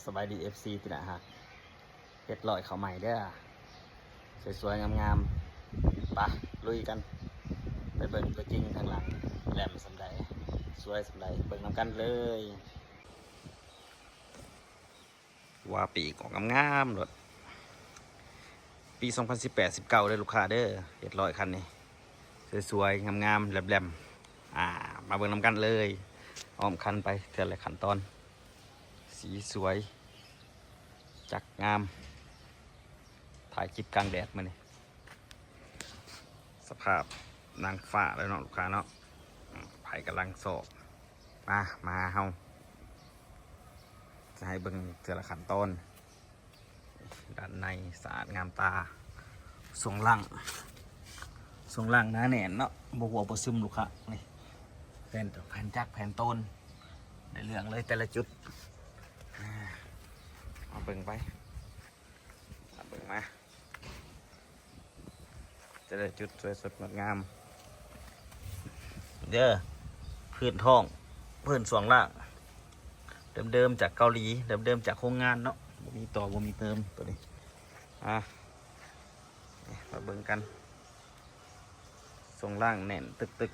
ສະບາຍດີ ເອັຟຊີ ທີ່ໜ້າຮັກ ເຮັດຮ້ອຍເຂົ້າໃໝ່ເດີ້ ສວຍໆ ງາມໆ ໄປລຸຍກັນ ໄປເບິ່ງຕົວຈິງທາງຫຼັງ ແຫຼມສ່ຳໃດ ສວຍສ່ຳໃດ ເບິ່ງນຳກັນເລີຍ. ວ່າປີກອອກງາມໆໂລດ ປີສອງພັນສິບແປດ ສິບເກົ້າເດີ້ລູກຄ້າເດີ້ ເຮັດຮ້ອຍຄັນນີ້ ສວຍໆ ງາມໆ ແຫຼມໆ ອ່າ ມາເບິ່ງນຳກັນເລີຍ ອ້ອມຄັນໄປເທື່ອລະຂັ້ນຕອນ ສີສວຍ ຈັກງາມ ຖ່າຍຄລິບກາງແດດມື້ນີ້ ສະພາບນາງຟ້າເລີຍເນາະ ລູກຄ້າເນາະ ໄຜກຳລັງຊອກ ມາ ມາຫາເຮົາ ຈະໃຫ້ເບິ່ງເທື່ອລະຂັ້ນຕອນ ດ້ານໃນສະອາດງາມຕາ ຊ່ວງລ່າງ ຊ່ວງລ່າງໜາແໜ້ນເນາະ ບໍ່ຮົ່ວບໍ່ຊຶມລູກຄ້າ ນີ້ ແຜ່ນ ແຜ່ນຈັກ ແຜ່ນໂຕນ ໄດ້ເລື່ອງເລີຍແຕ່ລະຈຸດ ມາເບິ່ງໄປ ມາເບິ່ງມາ ຈະໄດ້ຈຸດສວຍສົດງົດງາມເດີ້ ພື້ນທ້ອງ ພື້ນຊ່ວງລ່າງ ເດີມໆຈາກເກົາຫຼີ ເດີມໆຈາກໂຮງງານເນາະ ບໍ່ມີຕໍ່ບໍ່ມີເຕີມໂຕນີ້ ອ່າ ມາເບິ່ງກັນ ຊ່ວງລ່າງແໜ້ນຕຶກ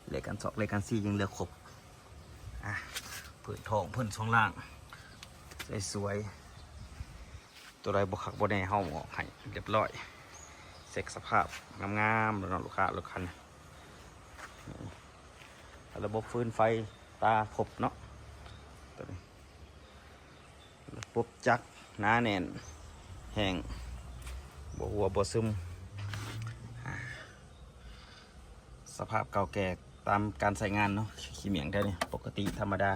ໆ ເລກການຊອກເລກການຊີຍັງເຫຼືອຄົບ ອ່າ ພື້ນທ້ອງ ພື້ນຊ່ວງລ່າງ ສວຍໆ ຕົວໃດບໍ່ຄັກບໍ່ແນ່ເຮົາເອົາອອກໃຫ້ຮຽບຮ້ອຍ ເຊັກສະພາບງາມໆ ແລ້ວເນາະ ລູກຄ້າ ລົດຄັນນີ້ ລະບົບຟືນໄຟຕາຄົບເນາະ ຕົວນີ້ ລະບົບຈັກໜາແໜ້ນ ແຫ້ງ ບໍ່ຮົ່ວບໍ່ຊຶມ ອ່າ ສະພາບເກົ່າແກ່ຕາມການໃຊ້ງານເນາະ ຂີ້ໝ້ຽງແຖວນີ້ປົກກະຕິທຳມະດາ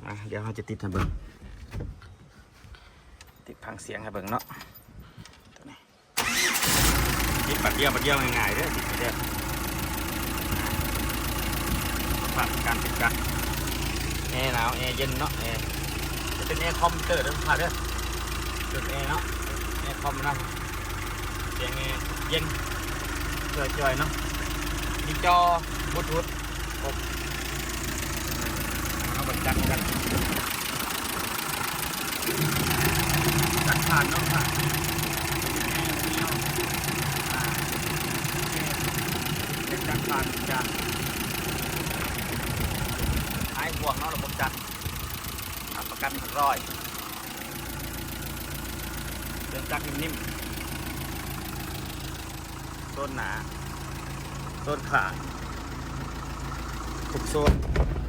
ມາ ດຽວເຮົາຈະຕິດໃຫ້ເບິ່ງ ຕິດຟັງສຽງໃຫ້ເບິ່ງເນາະ ໂຕນີ້ ຕິດບາດດຽວ ບາດດຽວງ່າຍໆເດີ້ ຕິດນີ້ເດີ້ ສະພາບການຕິດກັນ ແອໜາວ ແອເຢັນເນາະ ແອ ຈະເປັນແອຄອມພິວເຕີເດີ້ ລູກຄ້າເດີ້ ເປີດແອເນາະ ແອຄອມນຳ ສຽງແອເຢັນຈ່ອຍໆເນາະ ມີຈໍບລູທູດ ຄົບ ມາເບິ່ງຈັກນຳກັນ ຈັກຜ່ານເນາະ ຜ່ານ ຈັກຜ່ານຈາກ ຫາຍຫ່ວງເນາະ ລະບົບຈັກ ຮັບປະກັນຮ້ອຍ ເຄື່ອງຈັກນິ່ມໆ ໂຊນໜ້າ ໂຊນຂ້າງ ທຸກໂຊນ